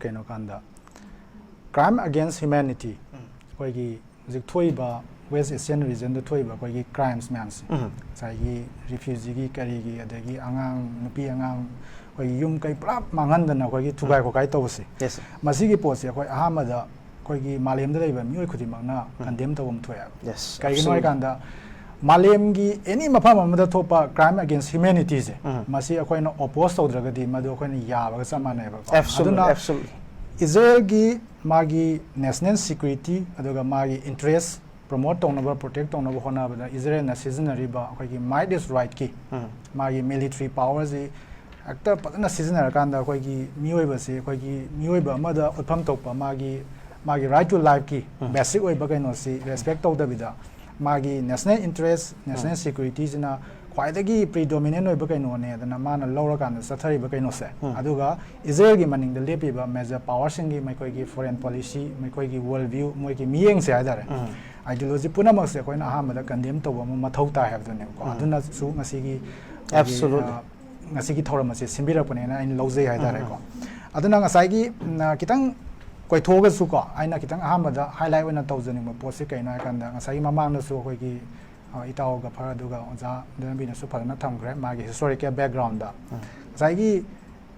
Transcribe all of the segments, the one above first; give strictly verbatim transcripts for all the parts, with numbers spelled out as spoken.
ꯀꯩꯅꯣ ꯀꯥꯟꯗ, crime against humanity, ꯑꯩꯈꯣꯏꯒꯤ ꯍꯧꯖꯤꯛ ꯊꯣꯛꯏꯕ West Asian regionꯗ ꯊꯣꯛꯏꯕ ꯑꯩꯈꯣꯏꯒꯤ crimes ꯃꯌꯥꯝꯁꯦ, ꯉꯁꯥꯏꯒꯤ refugeeꯒꯤ ꯀꯔꯤꯒꯤ, ꯑꯗꯒꯤ ꯑꯉꯥꯡ, ꯅꯨꯄꯤ ꯑꯉꯥꯡ, ꯑꯩꯈꯣꯏꯒꯤ ꯌꯨꯝ ꯀꯩ ꯄꯨꯂꯞ ꯃꯥꯡꯍꯟꯗꯅ ꯑꯩꯈꯣꯏꯒꯤ ꯊꯨꯒꯥꯏ ꯈꯣꯠꯀꯥꯏ ꯇꯧꯕꯁꯦ, Yes, sir. ꯃꯁꯤꯒꯤ ꯄꯣꯠꯁꯦ ꯑꯩꯈꯣꯏ ꯑꯍꯥꯟꯕꯗ ꯑꯩꯈꯣꯏꯒꯤ ꯃꯥꯂꯦꯝꯗ ꯂꯩꯕ ꯃꯤꯑꯣꯏ ꯈꯨꯗꯤꯡꯃꯛꯅ condemn ꯇꯧꯕ ꯑꯃ ꯊꯣꯛꯑꯦꯕ꯫ Yes, ꯀꯩꯒꯤꯅꯣ absolutely. ꯍꯥꯏꯀꯥꯟꯗ, ꯃꯥꯂꯦꯝꯒꯤ any ꯃꯐꯝ ꯑꯃꯗ ꯊꯣꯛꯄ crime against humanityꯁꯦ, ꯎꯝ. ꯃꯁꯤ ꯑꯩꯈꯣꯏꯅ oppose ꯇꯧꯗ꯭ꯔꯒꯗꯤ ꯃꯗꯨ ꯑꯩꯈꯣꯏꯅ ꯌꯥꯕꯒ ꯆꯞ ꯃꯥꯟꯅꯩꯕꯀꯣ꯫ Absolutely, ꯑꯗꯨꯅ absolutely. ꯏꯖꯔꯦꯜꯒꯤ ꯃꯥꯒꯤ national security ꯑꯗꯨꯒ ꯃꯥꯒꯤ interest promote ꯇꯧꯅꯕ, protect ꯇꯧꯅꯕ ꯍꯣꯠꯅꯕꯗ ꯏꯖꯔꯦꯜꯅ ꯁꯤꯖꯤꯟꯅꯔꯤꯕ ꯑꯩꯈꯣꯏꯒꯤ might is rightꯀꯤ ꯎꯝ. ꯃꯥꯒꯤ military powerꯁꯤ ꯍꯦꯛꯇ ꯐꯖꯅ ꯁꯤꯖꯤꯟꯅꯔꯀꯥꯟꯗ ꯑꯩꯈꯣꯏꯒꯤ ꯃꯤꯑꯣꯏꯕꯁꯤ, ꯑꯩꯈꯣꯏꯒꯤ ꯃꯤꯑꯣꯏꯕ ꯑꯃꯗ ꯎꯠꯐꯝ ꯊꯣꯛꯄ ꯃꯥꯒꯤ, ꯃꯥꯒꯤ right to lifeꯀꯤ ꯎꯝ. basic ꯑꯣꯏꯕ ꯀꯩꯅꯣꯁꯤ respect ꯇꯧꯗꯕꯤꯗ, ꯃꯥꯒꯤ national interest, national ꯎꯝ. securityꯁꯤꯅ ꯈ꯭ꯋꯥꯏꯗꯒꯤ predominant ꯑꯣꯏꯕ ꯀꯩꯅꯣꯅꯦ ꯑꯗꯨꯅ ꯃꯥꯅ ꯂꯧꯔꯀꯥꯟꯗ ꯆꯠꯊꯔꯤꯕ ꯀꯩꯅꯣꯁꯦ, ꯎꯝ. ꯑꯗꯨꯒ ꯏꯖꯔꯦꯜꯒꯤ ꯃꯅꯤꯡꯗ ꯂꯦꯞꯄꯤꯕ major powerꯁꯤꯡꯒꯤ ꯃꯈꯣꯏꯒꯤ foreign policy, ꯃꯈꯣꯏꯒꯤ world view, ꯃꯣꯏꯒꯤ ꯃꯤꯠꯌꯦꯡꯁꯦ ꯍꯥꯏꯇꯥꯔꯦ, ꯎꯝ. ideology ꯄꯨꯝꯅꯃꯛꯁꯦ ꯑꯩꯈꯣꯏꯅ ꯑꯍꯥꯟꯕꯗ condemn ꯇꯧꯕ ꯑꯃ ꯃꯊꯧ ꯇꯥꯏ ꯍꯥꯏꯕꯗꯨꯅꯦꯕꯀꯣ꯫ ꯎꯝ. ꯑꯗꯨꯅꯁꯨ ꯉꯁꯤꯒꯤ Absolutely. ꯑ, ꯉꯁꯤꯒꯤ ꯊꯧꯔꯝ ꯑꯁꯤ ꯁꯤꯟꯕꯤꯔꯛꯄꯅꯦꯅ ꯑꯩꯅ ꯂꯧꯖꯩ ꯍꯥꯏꯇꯥꯔꯦꯀꯣ꯫ ꯎꯝ. ꯑꯗꯨꯅ ꯉꯁꯥꯏꯒꯤ, ꯎꯝ, ꯈꯤꯇꯪ ꯀꯣꯏꯊꯣꯛꯑꯒꯁꯨꯀꯣ, ꯑꯩꯅ ꯈꯤꯇꯪ ꯑꯍꯥꯟꯕꯗ highlight ꯑꯣꯏꯅ ꯇꯧꯖꯅꯤꯡꯕ ꯄꯣꯠꯁꯤ ꯀꯩꯅꯣ ꯍꯥꯏꯀꯥꯟꯗ, ꯉꯁꯥꯏꯒꯤ ꯃꯃꯥꯡꯗꯁꯨ ꯑꯩꯈꯣꯏꯒꯤ, ꯑ, ꯏꯇꯥꯎ ꯒꯐꯔ ꯑꯗꯨꯒ ꯑꯣꯖꯥ ꯗꯅꯕꯤꯅꯁꯨ ꯐꯖꯅ ꯊꯝꯈ꯭ꯔꯦ ꯃꯥꯒꯤ historical backgroundꯗ꯫ ꯎꯝ. ꯉꯁꯥꯏꯒꯤ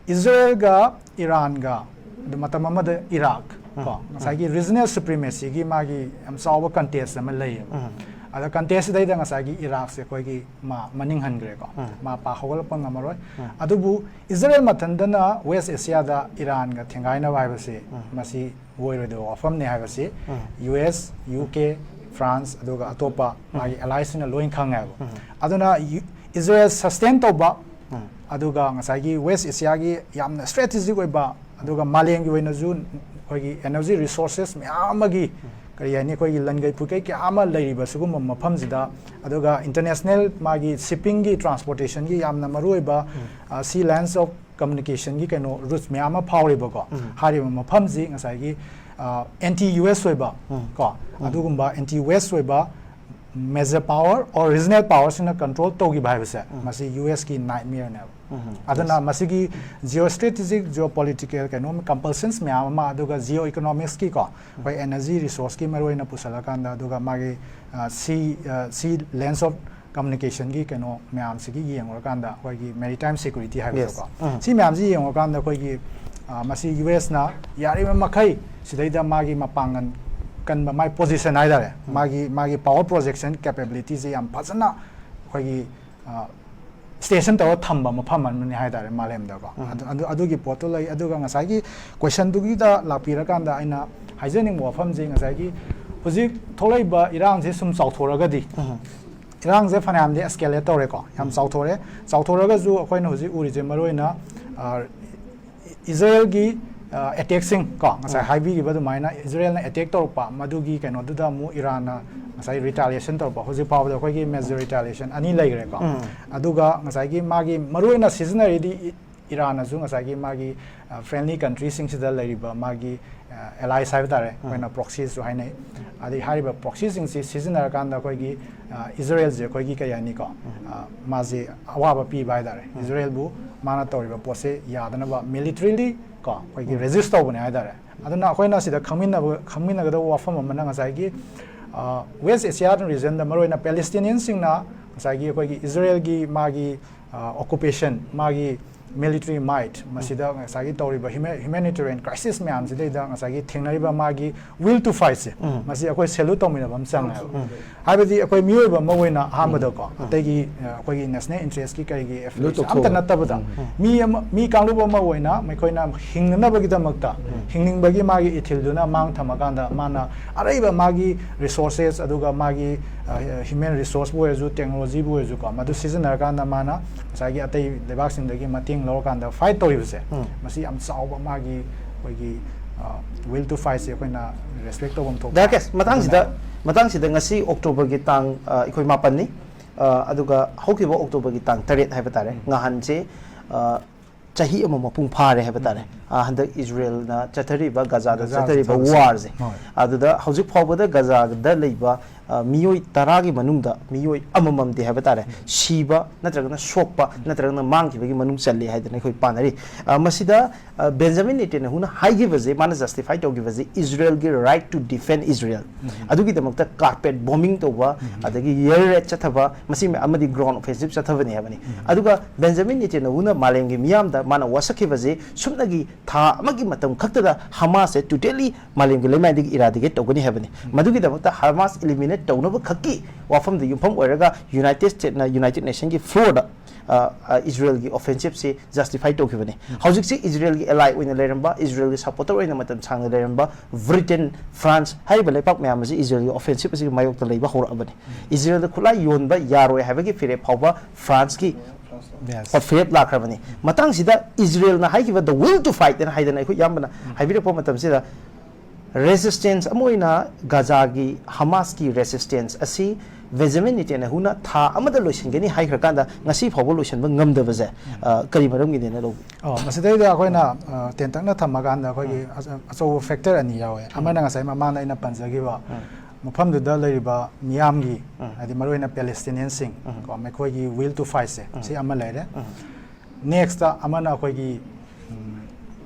ꯏꯖꯔꯦꯜꯒ ꯏꯔꯥꯟꯒ ꯑꯗꯨ ꯃꯇꯝ ꯑꯃꯗ ꯏꯔꯥꯛ ꯀꯣ, ꯎꯝ. ꯉꯁꯥꯏꯒꯤ regional supremacyꯒꯤ ꯃꯥꯒꯤ ꯌꯥꯝ ꯆꯥꯎꯕ contest ꯑꯃ ꯂꯩꯌꯦꯕ꯫ ꯎꯝ. ꯑꯗ contestꯁꯤꯗꯩꯗ ꯉꯁꯥꯏꯒꯤ ꯏꯔꯥꯛꯁꯦ ꯑꯩꯈꯣꯏꯒꯤ ꯃꯥ ꯃꯅꯤꯡ ꯍꯟꯈ꯭ꯔꯦꯀꯣ꯫ ꯎꯝ. ꯃꯥ ꯄꯥꯛ ꯍꯧꯒꯠꯂꯛꯄ ꯉꯝꯃꯔꯣꯏ꯫ ꯎꯝ. ꯑꯗꯨꯕꯨ ꯏꯖꯔꯦꯜ ꯃꯊꯟꯇꯅ West Asiaꯗ ꯏꯔꯥꯟꯒ ꯊꯦꯡꯒꯥꯏꯅꯕ ꯍꯥꯏꯕꯁꯤ ꯎꯝ. ꯃꯁꯤ ꯑꯣꯏꯔꯣꯏꯗꯕ ꯋꯥꯐꯝꯅꯤ ꯍꯥꯏꯕꯁꯤ ꯎꯝ. U S, U K, France ꯑꯗꯨꯒ ꯑꯇꯣꯞꯄ ꯎꯝ. ꯃꯥꯒꯤ alliesꯁꯤꯡꯅ ꯂꯣꯏ ꯈꯪꯉꯦꯕ꯫ ꯎꯝ. ꯑꯗꯨꯅ ꯌꯨ-, ꯏꯖꯔꯦꯜ sustain ꯇꯧꯕ, ꯎꯝ. ꯑꯗꯨꯒ ꯉꯁꯥꯏꯒꯤ West Asiaꯒꯤ ꯌꯥꯝꯅ strategic ꯑꯣꯏꯕ, ꯑꯗꯨꯒ ꯃꯥꯂꯦꯝꯒꯤ ꯑꯣꯏꯅꯁꯨ ꯑꯩꯈꯣꯏꯒꯤ energy resources ꯃꯌꯥꯝ ꯑꯃꯒꯤ, ꯀꯔꯤ ꯍꯥꯏꯅꯤ, ꯑꯩꯈꯣꯏꯒꯤ ꯂꯟꯒꯩ ꯄꯨꯠꯀꯩ ꯀꯌꯥ ꯑꯃ ꯂꯩꯔꯤꯕ ꯁꯤꯒꯨꯝꯕ ꯃꯐꯝꯁꯤꯗ, ꯑꯗꯨꯒ international ꯃꯥꯒꯤ shippingꯒꯤ, transportationꯒꯤ ꯌꯥꯝꯅ ꯃꯔꯨꯑꯣꯏꯕ, ꯎꯝ. ꯑ, sea, lands of communicationꯒꯤ ꯀꯩꯅꯣ routes ꯃꯌꯥꯝ ꯑꯃ ꯐꯥꯎꯔꯤꯕꯀꯣ꯫ ꯎꯝ. ꯍꯥꯏꯔꯤꯕ ꯃꯐꯝꯁꯤ ꯉꯁꯥꯏꯒꯤ, ꯑ, anti U S ꯑꯣꯏꯕ ꯎꯝ. ꯀꯣ, ꯎꯝ. ꯑꯗꯨꯒꯨꯝꯕ anti West ꯑꯣꯏꯕ major power or regional powerꯁꯤꯡꯅ control ꯇꯧꯈꯤꯕ ꯍꯥꯏꯕꯁꯦ, ꯎꯝ. ꯃꯁꯤ U Sꯀꯤ nightmareꯅꯦꯕ꯫ ꯑꯗꯨꯅ ꯃꯁꯤꯒꯤ ꯖꯤꯑꯣ ꯁ꯭ꯇ꯭ꯔꯦꯇꯦꯖꯤꯛ, ꯖꯤꯑꯣ ꯄꯣꯂꯤꯇꯤꯀꯦꯜ ꯀꯩꯅꯣ ꯀꯝꯄꯜꯁꯟꯁ ꯃꯌꯥꯝ ꯑꯃ, ꯑꯗꯨꯒ ꯖꯤꯑꯣ ꯏꯀꯣꯅꯣꯃꯤꯛꯁꯀꯤꯀꯣ, ꯑꯩꯈꯣꯏ ꯑꯦꯅꯔꯖꯤ ꯔꯤꯁꯣꯔꯁꯀꯤ ꯃꯔꯨ ꯑꯣꯏꯅ ꯄꯨꯁꯜꯂꯀꯥꯟꯗ, ꯑꯗꯨꯒ ꯃꯥꯒꯤ ꯁꯤ ꯁꯤ ꯂꯦꯟꯁ ꯑꯣꯐ ꯀꯝꯃꯨꯅꯤꯀꯦꯁꯟꯒꯤ ꯀꯩꯅꯣ ꯃꯌꯥꯝꯁꯤꯒꯤ ꯌꯦꯡꯉꯨꯔꯀꯥꯟꯗ, ꯑꯩꯈꯣꯏꯒꯤ ꯃꯦꯔꯤꯇꯥꯏꯝ ꯁꯦꯀ꯭ꯌꯨꯔꯤꯇꯤ ꯍꯥꯏꯕꯗꯣꯀꯣ, ꯁꯤ ꯃꯌꯥꯝꯁꯤ ꯌꯦꯡꯉꯨꯔꯀꯥꯟꯗ ꯑꯩꯈꯣꯏꯒꯤ ꯃꯁꯤ ꯌꯨ ꯑꯦꯁꯅ ꯌꯥꯔꯤꯕ ꯃꯈꯩ ꯁꯤꯗꯩꯗ ꯃꯥꯒꯤ ꯃꯄꯥꯡꯒꯜ ꯀꯟꯕ, ꯃꯥꯒꯤ ꯄꯣꯖꯤꯁꯟ ꯍꯥꯏꯇꯥꯔꯦ, ꯃꯥꯒꯤ ꯃꯥꯒꯤ ꯄꯥꯋꯔ ꯄ꯭ꯔꯣꯖꯦꯛꯁꯟ ꯀꯦꯄꯦꯕꯤꯂꯤꯇꯤꯁꯦ ꯌꯥꯝ ꯐꯖꯅ ꯑꯩꯈꯣꯏꯒꯤ ꯁ꯭ꯇꯦꯁꯟ ꯇꯧꯔ ꯊꯝꯕ ꯃꯐꯝ ꯑꯃꯅꯤ ꯍꯥꯏꯇꯥꯔꯦ ꯃꯥꯂꯦꯝꯗꯀꯣ꯫ ꯑꯗꯨ- ꯑꯗꯨ- ꯑꯗꯨꯒꯤ ꯄꯣꯠꯇꯨ ꯂꯩ꯫ ꯑꯗꯨꯒ ꯉꯁꯥꯏꯒꯤ ꯀꯣꯏꯁꯟꯗꯨꯒꯤꯗ ꯂꯥꯛꯄꯤꯔꯀꯥꯟꯗ ꯑꯩꯅ ꯍꯥꯏꯖꯅꯤꯡꯕ ꯋꯥꯐꯝꯁꯦ, ꯉꯁꯥꯏꯒꯤ ꯍꯧꯖꯤꯛ ꯊꯣꯛꯂꯛꯏꯕ ꯏꯔꯥꯡꯁꯦ ꯁꯨꯝ ꯆꯥꯎꯊꯣꯔꯒꯗꯤ, ꯏꯔꯥꯡꯁꯦ ꯐꯅꯌꯥꯝꯗꯤ ꯑꯦꯁꯀꯦꯂꯦꯠ ꯇꯧꯔꯦꯀꯣ, ꯌꯥꯝ ꯆꯥꯎꯊꯣꯔꯦ꯫ ꯆꯥꯎꯊꯣꯔꯒꯁꯨ ꯑꯩꯈꯣꯏꯅ ꯍꯧꯖꯤꯛ ꯎꯔꯤꯁꯦ ꯃꯔꯨꯑꯣꯏꯅ, ꯑ, ꯏꯖꯔꯦꯜꯒꯤ ꯑꯦꯇꯦꯛꯁꯤꯡ ꯀꯣ, ꯉꯁꯥꯏ ꯍꯥꯏꯕꯤꯈꯤꯕ ꯑꯗꯨꯃꯥꯏꯅ ꯏꯖꯔꯦꯜꯅ ꯑꯦꯇꯦꯛ ꯇꯧꯔꯛꯄ, ꯃꯗꯨꯒꯤ ꯀꯩꯅꯣꯗꯨꯗ ꯑꯃꯨꯛ ꯏꯔꯥꯟꯅ ꯉꯁꯥꯏ ꯔꯤꯇꯥꯂꯤꯌꯦꯁꯟ ꯇꯧꯔꯛꯄ꯫ ꯍꯧꯖꯤꯛ ꯐꯥꯎꯕꯗ ꯑꯩꯈꯣꯏꯒꯤ ꯃꯦꯖꯔ ꯔꯤꯇꯥꯂꯤꯌꯦꯁꯟ ꯑꯅꯤ ꯂꯩꯈ꯭ꯔꯦꯀꯣ꯫ ꯑꯗꯨꯒ ꯉꯁꯥꯏꯒꯤ ꯃꯥꯒꯤ ꯃꯔꯨꯑꯣꯏꯅ ꯁꯤꯖꯤꯟꯅꯔꯤꯗꯤ ꯏ- ꯏꯔꯥꯟꯅꯁꯨ ꯉꯁꯥꯏꯒꯤ ꯃꯥꯒꯤ ꯐ꯭ꯔꯦꯟꯂꯤ ꯀꯟꯇ꯭ꯔꯤꯁꯤꯡꯁꯤꯗ ꯂꯩꯔꯤꯕ ꯃꯥꯒꯤ ꯑꯦꯂꯥꯏꯁ ꯍꯥꯏꯕ ꯇꯥꯔꯦ, ꯑꯩꯈꯣꯏꯅ ꯄ꯭ꯔꯣꯛꯁꯤꯁꯁꯨ ꯍꯥꯏꯅꯩ꯫ ꯑꯗꯩ ꯍꯥꯏꯔꯤꯕ ꯄ꯭ꯔꯣꯛꯁꯤꯁꯤꯡꯁꯤ ꯁꯤꯖꯤꯟꯅꯔꯀꯥꯟꯗ ꯑꯩꯈꯣꯏꯒꯤ ꯏꯖꯔꯦꯜꯁꯦ ꯑꯩꯈꯣꯏꯒꯤ ꯀꯩ ꯍꯥꯏꯅꯤꯀꯣ, ꯃꯥꯁꯦ ꯑꯋꯥꯕ ꯄꯤꯕ ꯍꯥꯏꯇꯥꯔꯦ꯫ ꯏꯖꯔꯦꯜꯕꯨ ꯃꯥꯅ ꯇꯧꯔꯤꯕ ꯄꯣꯠꯁꯦ ꯌꯥꯗꯅꯕ ꯃꯤꯂꯤꯇꯔꯤꯂꯤ ꯀꯣ, ꯑꯩꯈꯣꯏꯒꯤ ꯔꯦꯖꯤꯁ ꯇꯧꯕꯅꯦ ꯍꯥꯏꯇꯥꯔꯦ꯫ ꯑꯗꯨꯅ ꯑꯩꯈꯣꯏꯅ ꯁꯤꯗ ꯈꯪꯃꯤꯟꯅꯕ ꯈꯪꯃꯤꯟꯅꯒꯗꯕ ꯋꯥꯐꯝ ꯑꯃꯅ ꯉꯁꯥꯏꯒꯤ ꯋꯦꯁ ꯑꯦꯁꯤꯌꯥꯟ ꯔꯤꯖꯟꯗ ꯃꯔꯨꯑꯣꯏꯅ ꯄꯦꯂꯦꯁꯇꯤꯅꯤꯌꯟꯁꯤꯡꯅ ꯉꯁꯥꯏꯒꯤ ꯑꯩꯈꯣꯏꯒꯤ ꯏꯖꯔꯦꯜꯒꯤ ꯃꯥꯒꯤ ꯑꯣꯀꯨꯄꯦꯁꯟ, ꯃꯥꯒꯤ ꯃꯤꯂꯤꯇꯔꯤ ꯃꯥꯏꯠ, ꯃꯁꯤꯗ ꯉꯁꯥꯏꯒꯤ ꯇꯧꯔꯤꯕ ꯍ꯭ꯌꯨꯃꯦꯅꯤꯇꯦꯔꯤꯌꯟ ꯀ꯭ꯔꯥꯏꯁꯤꯁ ꯃꯌꯥꯝꯁꯤꯗꯩꯗ ꯉꯁꯥꯏꯒꯤ ꯊꯦꯡꯅꯔꯤꯕ ꯃꯥꯒꯤ ꯋꯤꯜ ꯇꯨ ꯐꯥꯏꯠꯁꯦ, ꯃꯁꯤ ꯑꯩꯈꯣꯏ ꯁꯦꯂꯨꯠ ꯇꯧꯃꯤꯟꯅꯕ ꯑꯃ ꯆꯪꯉꯦꯕ꯫ ꯍꯥꯏꯕꯗꯤ ꯑꯩꯈꯣꯏ ꯃꯤꯑꯣꯏꯕ ꯑꯃ ꯑꯣꯏꯅ ꯑꯍꯥꯟꯕꯗꯀꯣ, ꯑꯇꯩꯒꯤ ꯑ, ꯑꯩꯈꯣꯏꯒꯤ ꯅꯦꯁꯅꯦꯜ ꯏꯟꯇꯔꯦꯁꯀꯤ ꯀꯔꯤꯒꯤ ꯑꯦꯐꯤꯂꯦꯁꯟ ꯑꯝꯇ ꯅꯠꯇꯕꯗ, ꯃꯤ ꯑꯃ, ꯃꯤ ꯀꯥꯡꯂꯨꯞ ꯑꯃ ꯑꯣꯏꯅ ꯑꯩꯈꯣꯏꯅ ꯍꯤꯡꯅꯅꯕꯒꯤꯗꯃꯛꯇ, ꯍꯤꯡꯅꯤꯡꯕꯒꯤ ꯃꯥꯒꯤ ꯏꯊꯤꯜꯗꯨꯅ ꯃꯥꯡ ꯊꯝꯃꯀꯥꯟꯗ, ꯃꯥꯅ ꯑꯔꯩꯕ ꯃꯥꯒꯤ ꯔꯤꯁꯣꯔꯁꯦꯁ, ꯑꯗꯨꯒ ꯃꯥꯒꯤ ꯍ꯭ꯌꯨꯃꯦꯟ ꯔꯤꯁꯣꯔꯁꯄꯨ ꯑꯣꯏꯔꯁꯨ, ꯇꯦꯛꯅꯣꯂꯣꯖꯤꯕꯨ ꯑꯣꯏꯔꯁꯨꯀꯣ, ꯃꯗꯨ ꯁꯤꯖꯤꯟꯅꯔꯀꯥꯟꯗ ꯃꯥꯅ ꯉꯁꯥꯏꯒꯤ ꯑꯇꯩ ꯂꯩꯕꯥꯛꯁꯤꯡꯗꯒꯤ ꯃꯇꯦꯡ ꯂꯧꯔꯀꯥꯟꯗ ꯐꯥꯏꯠ ꯇꯧꯔꯤꯕꯁꯦ, ꯃꯁꯤ ꯌꯥꯝ ꯆꯥꯎꯕ ꯃꯥꯒꯤ ꯑꯩꯈꯣꯏꯒꯤ ꯋꯤꯜ ꯇꯨ ꯐꯥꯏꯠꯁꯦ ꯑꯩꯈꯣꯏꯅ ꯔꯦꯁꯄꯦꯛ ꯇꯧꯐꯝ ꯊꯣꯛꯄ꯫ ꯗꯥ ꯔꯥꯀꯦꯁ, ꯃꯇꯥꯡꯁꯤꯗ, ꯑꯗꯨꯅ ꯃꯇꯥꯡꯁꯤꯗ ꯉꯁꯤ ꯑꯣꯛꯇꯣꯕꯔꯒꯤ ꯇꯥꯡ, ꯑ, ꯑꯩꯈꯣꯏ ꯃꯥꯄꯟꯅꯤ, ꯑ, ꯑꯗꯨꯒ ꯍꯧꯈꯤꯕ ꯑꯣꯛꯇꯣꯕꯔꯒꯤ ꯇꯥꯡ ꯇꯔꯦꯠ ꯍꯥꯏꯕ ꯇꯥꯔꯦ, ꯉꯍꯥꯟꯁꯦ, ꯑ, ꯆꯍꯤ ꯑꯃ ꯃꯄꯨꯡ ꯐꯥꯔꯦ ꯍꯥꯏꯕ ꯇꯥꯔꯦ꯫ ꯑ, ꯍꯟꯗꯛ ꯏꯖꯔꯦꯜꯅ ꯆꯠꯊꯔꯤꯕ, ꯒꯖꯥꯗ ꯒꯖꯥꯗ ꯆꯠꯊꯔꯤꯕ ꯆꯠꯊꯔꯤꯕꯁꯦ꯫ ꯋꯥꯔꯁꯦ, ꯍꯣꯏ꯫ ꯑꯗꯨꯗ ꯍꯧꯖꯤꯛ ꯐꯥꯎꯕꯗ ꯒꯖꯥꯗ ꯂꯩꯕ, ꯑ, ꯃꯤꯑꯣꯏ ꯇꯔꯥꯒꯤ ꯃꯅꯨꯡꯗ ꯃꯤꯑꯣꯏ ꯑꯃꯃꯝꯗꯤ ꯍꯥꯏꯕ ꯇꯥꯔꯦ, ꯁꯤꯕ ꯅꯠꯇ꯭ꯔꯒꯅ ꯁꯣꯛꯄ ꯅꯠꯇ꯭ꯔꯒꯅ ꯃꯥꯡꯈꯤꯕꯒꯤ ꯃꯅꯨꯡ ꯆꯜꯂꯤ ꯍꯥꯏꯗꯅ ꯑꯩꯈꯣꯏ ꯄꯥꯅꯔꯤ꯫ ꯑ, ꯃꯁꯤꯗ, ꯑ, ꯕꯦꯟꯖꯥꯃꯤꯟ ꯅꯦꯇꯟꯌꯥꯍꯨꯅ ꯍꯥꯏꯈꯤꯕꯁꯦ, ꯃꯥꯅ ꯖꯁꯇꯤꯐꯥꯏ ꯇꯧꯈꯤꯕꯁꯦ ꯏꯖꯔꯦꯜꯒꯤ right to defend Israel, ꯑꯗꯨꯒꯤꯗꯃꯛꯇ ꯀꯥꯔꯄꯦꯠ ꯕꯣꯝꯕꯤꯡ ꯇꯧꯕ, ꯑꯗꯒꯤ ꯑꯦꯌꯔ ꯔꯦꯠ ꯆꯠꯊꯕ, ꯃꯁꯤ ꯑꯃꯗꯤ ꯒ꯭ꯔꯥꯎꯟ ꯑꯣꯐꯦꯟꯁꯤꯞ ꯆꯠꯊꯕꯅꯤ ꯍꯥꯏꯕꯅꯤ꯫ ꯑꯗꯨꯒ ꯕꯦꯟꯖꯥꯃꯤꯟ ꯅꯦꯇꯟꯌꯥꯍꯨꯅ ꯃꯥꯂꯦꯝꯒꯤ ꯃꯤꯌꯥꯝꯗ ꯃꯥꯅ ꯋꯥꯁꯛꯈꯤꯕꯁꯦ ꯁꯨꯞꯅꯒꯤ ꯊꯥ ꯑꯃꯒꯤ ꯃꯇꯝ ꯈꯛꯇꯗ ꯍꯃꯥꯁꯁꯦ totally ꯃꯥꯂꯦꯝꯒꯤ ꯂꯩꯃꯥꯏꯗꯒꯤ eradicate ꯇꯧꯒꯅꯤ ꯍꯥꯏꯕꯅꯤ꯫ ꯃꯗꯨꯒꯤꯗꯃꯛꯇ ꯍꯃꯥꯁ eliminate ꯇꯧꯅꯕ ꯈꯛꯀꯤ ꯋꯥꯐꯝꯗ ꯌꯨꯝꯐꯝ ꯑꯣꯏꯔꯒ ꯌꯨꯅꯥꯏꯇꯦꯗ ꯁ꯭ꯇꯦꯠꯅ ꯌꯨꯅꯥꯏꯇꯦꯗ ꯅꯦꯁꯟꯒꯤ ꯐ꯭ꯂꯣꯔꯗ, ꯑ, ꯑ, ꯏꯖꯔꯦꯜꯒꯤ ꯑꯣꯐꯦꯟꯁꯤꯞꯁꯤ ꯖꯁꯇꯤꯐꯥꯏ ꯇꯧꯈꯤꯕꯅꯤ꯫ ꯍꯧꯖꯤꯛꯁꯤ ꯏꯖꯔꯦꯜꯒꯤ ꯑꯦꯂꯥꯏ ꯑꯣꯏꯅ ꯂꯩꯔꯝꯕ, ꯏꯖꯔꯦꯜꯒꯤ ꯁꯄꯣꯔꯇꯔ ꯑꯣꯏꯅ ꯃꯇꯝ ꯁꯥꯡꯅ ꯂꯩꯔꯝꯕ ꯕ꯭ꯔꯤꯇꯦꯟ, ꯐ꯭ꯔꯥꯟꯁ ꯍꯥꯏꯔꯤꯕ ꯂꯩꯄꯥꯛ ꯃꯌꯥꯝ ꯑꯁꯤ ꯏꯖꯔꯦꯜꯒꯤ ꯑꯣꯐꯦꯟꯁꯤꯞ ꯑꯁꯤꯒꯤ ꯃꯥꯌꯣꯛꯇ ꯂꯩꯕ ꯍꯧꯔꯛꯑꯕꯅꯤ꯫ ꯏꯖꯔꯦꯜꯗ ꯈꯨꯠꯂꯥꯏ ꯌꯣꯟꯕ ꯌꯥꯔꯣꯏ ꯍꯥꯏꯕꯒꯤ ꯐꯤꯔꯦꯞ ꯐꯥꯎꯕ ꯐ꯭ꯔꯥꯟꯁꯀꯤ Yes. ꯐꯤꯔꯦꯞ ꯂꯥꯛꯈ꯭ꯔꯕꯅꯤ꯫ ꯃꯇꯥꯡꯁꯤꯗ ꯏꯖꯔꯦꯜꯅ ꯍꯥꯏꯈꯤꯕ the will to fight ꯑꯅ ꯍꯥꯏꯗꯅ ꯑꯩꯈꯣꯏ ꯏꯌꯥꯝꯕꯅ ꯍꯥꯏꯕꯤꯔꯛꯄ ꯃꯇꯝꯁꯤꯗ, ꯔꯦꯁꯤꯁꯇꯦꯟꯁ ꯑꯃ ꯑꯣꯏꯅ ꯒꯥꯖꯥꯒꯤ ꯍꯃꯥꯁꯀꯤ ꯔꯦꯁꯤꯁꯇꯦꯟꯁ ꯑꯁꯤ ꯕꯦꯟꯖꯥꯃꯤꯟ ꯅꯦꯇꯟꯌꯥꯍꯨꯅ ꯊꯥ ꯑꯃꯗ ꯂꯣꯏꯁꯤꯟꯒꯅꯤ ꯍꯥꯏꯈ꯭ꯔꯀꯥꯟꯗ ꯉꯁꯤ ꯐꯥꯎꯕ ꯂꯣꯏꯁꯤꯟꯕ ꯉꯝꯗꯕꯁꯦ, ꯑ, ꯀꯔꯤ ꯃꯔꯝꯒꯤꯅꯦꯅ ꯂꯧꯕꯤ? ꯑꯣ, ꯃꯁꯤꯗꯩꯗ ꯑꯩꯈꯣꯏꯅ, ꯑ, ꯇꯦꯟꯇꯛꯅ ꯊꯝꯃꯀꯥꯟꯗ ꯑꯩꯈꯣꯏꯒꯤ ꯑꯆ-, ꯑꯆꯧꯕ ꯐꯦꯛꯇꯔ ꯑꯅꯤ ꯌꯥꯎꯋꯦ꯫ ꯑꯃꯅ ꯉꯁꯥꯏ ꯃꯃꯥꯡꯗ ꯑꯩꯅ ꯄꯟꯖꯈꯤꯕ, ꯃꯐꯝꯗꯨꯗ ꯂꯩꯔꯤꯕ ꯃꯤꯌꯥꯝꯒꯤ, ꯍꯥꯏꯗꯤ ꯃꯔꯨꯑꯣꯏꯅ ꯄꯦꯂꯦꯁꯇꯤꯅꯤꯌꯟꯁꯤꯡ, ꯀꯣ, ꯃꯈꯣꯏꯒꯤ will to fight ꯁꯦ, ꯁꯤ ꯑꯃ ꯂꯩꯔꯦ꯫ ꯅꯦꯛꯁꯇ ꯑꯃꯅ ꯑꯩꯈꯣꯏꯒꯤ, ꯎꯝ,